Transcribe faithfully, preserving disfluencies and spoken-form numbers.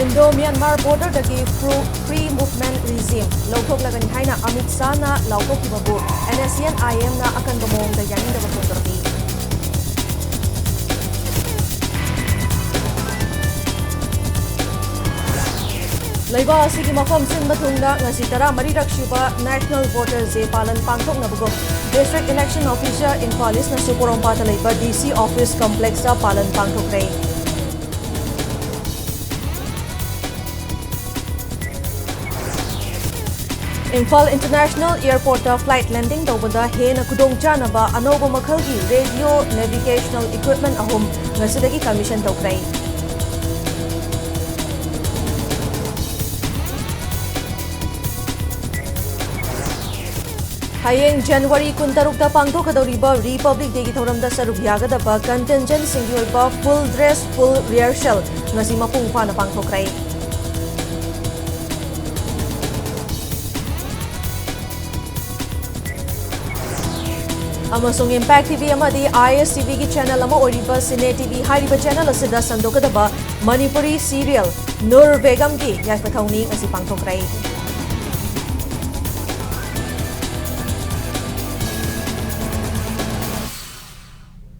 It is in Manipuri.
ꯏꯟꯗꯣ ꯃ꯭ꯌꯥꯟꯃꯥꯔ ꯕꯣꯔꯗꯔꯗꯒꯤ ꯐ꯭ꯔꯨ-, ꯐ꯭ꯔꯤ ꯃꯨꯚꯃꯦꯟꯠ ꯔꯤꯖꯤꯝ ꯂꯧꯊꯣꯛꯂꯒꯅꯤ ꯍꯥꯏꯅ Amit ꯁꯥꯍꯅ ꯂꯥꯎꯊꯣꯛꯈꯤꯕꯕꯨ and S C and ꯑꯥꯏ ꯑꯦꯝꯅ ꯑꯀꯟꯕ ꯃꯑꯣꯡꯗ ꯌꯥꯅꯤꯡꯗꯕ ꯐꯣꯡꯗꯣꯔꯛꯂꯤ꯫ ꯂꯩꯕꯥꯛ ꯑꯁꯤꯒꯤ ꯃꯐꯝ ꯁꯤꯟꯕ ꯊꯨꯡꯅ ꯉꯁꯤ ꯇꯔꯥꯃꯔꯤꯔꯛ ꯁꯨꯕ National Voters Day ꯄꯥꯂꯟ ꯄꯥꯡꯊꯣꯛꯅꯕꯒꯨꯝ District Election Officer ꯏꯝꯐꯥꯜ ꯏꯁꯅꯁꯨ ꯄꯣꯔꯣꯝꯄꯥꯠꯇ ꯂꯩꯕ ꯗꯤ ꯁꯤ ꯑꯣꯐꯤꯁ ꯀꯝꯄ꯭ꯂꯦꯛꯁꯇ ꯄꯥꯂꯟ ꯄꯥꯡꯊꯣꯛꯈ꯭ꯔꯦ꯫ ꯏꯝꯐꯥꯜ ꯏꯟꯇꯔꯅꯦꯁꯅꯦꯜ ꯑꯦꯌꯔꯄꯣꯔꯠꯇ ꯐ꯭ꯂꯥꯏꯠ ꯂꯦꯟꯗꯤꯡ ꯇꯧꯕꯗ ꯍꯦꯟꯅ ꯈꯨꯗꯣꯡꯆꯥꯅꯕ ꯑꯅꯧꯕ ꯃꯈꯜꯒꯤ ꯔꯦꯗꯤꯑꯣ ꯅꯦꯚꯤꯒꯦꯁꯅꯦꯜ ꯏꯀ꯭ꯋꯤꯞꯃꯦꯟ ꯑꯍꯨꯝ ꯉꯁꯤꯗꯒꯤ ꯀꯃꯤꯁꯟ ꯇꯧꯈ꯭ꯔꯦ꯫ ꯍꯌꯦꯡ ꯖꯅꯋꯥꯔꯤ ꯀꯨꯟꯇꯔꯨꯛꯇ ꯄꯥꯡꯊꯣꯛꯀꯗꯧꯔꯤꯕ ꯔꯤꯄꯕ꯭ꯂꯤꯛ ꯗꯦꯒꯤ ꯊꯧꯔꯝꯗ ꯁꯔꯨꯛ ꯌꯥꯒꯗꯕ ꯀꯟꯇꯤꯟꯖꯦꯟꯠꯁꯤꯡꯒꯤ ꯑꯣꯏꯕ ꯐꯨꯜ ꯗ꯭ꯔꯦꯁ, ꯐꯨꯜ ꯔꯤꯍꯔꯁꯦꯜ ꯉꯁꯤ ꯃꯄꯨꯡ ꯐꯥꯅ ꯄꯥꯡꯊꯣꯛꯈ꯭ꯔꯦ꯫ ꯑꯃꯁꯨꯡ ꯏꯝꯄꯦꯛ ꯇꯤ ꯚꯤ ꯑꯃꯗꯤ ꯑꯥꯏ ꯑꯦꯁ ꯇꯤ ꯚꯤꯒꯤ ꯆꯦꯅꯦꯜ ꯑꯃ ꯑꯣꯏꯔꯤꯕ ꯁꯤꯅꯦ ꯇꯤ ꯚꯤ ꯍꯥꯏꯔꯤꯕ ꯆꯦꯅꯦꯜ ꯑꯁꯤꯗ ꯁꯟꯗꯣꯛꯀꯗꯕ ꯃꯅꯤꯄꯨꯔꯤ ꯁꯤꯔꯤꯌꯦꯜ ꯅꯨꯔ ꯕꯦꯒꯝꯒꯤ ꯌꯥꯏꯐ ꯊꯧꯅꯤ ꯉꯁꯤ ꯄꯥꯡꯊꯣꯛꯈ꯭ꯔꯦ꯫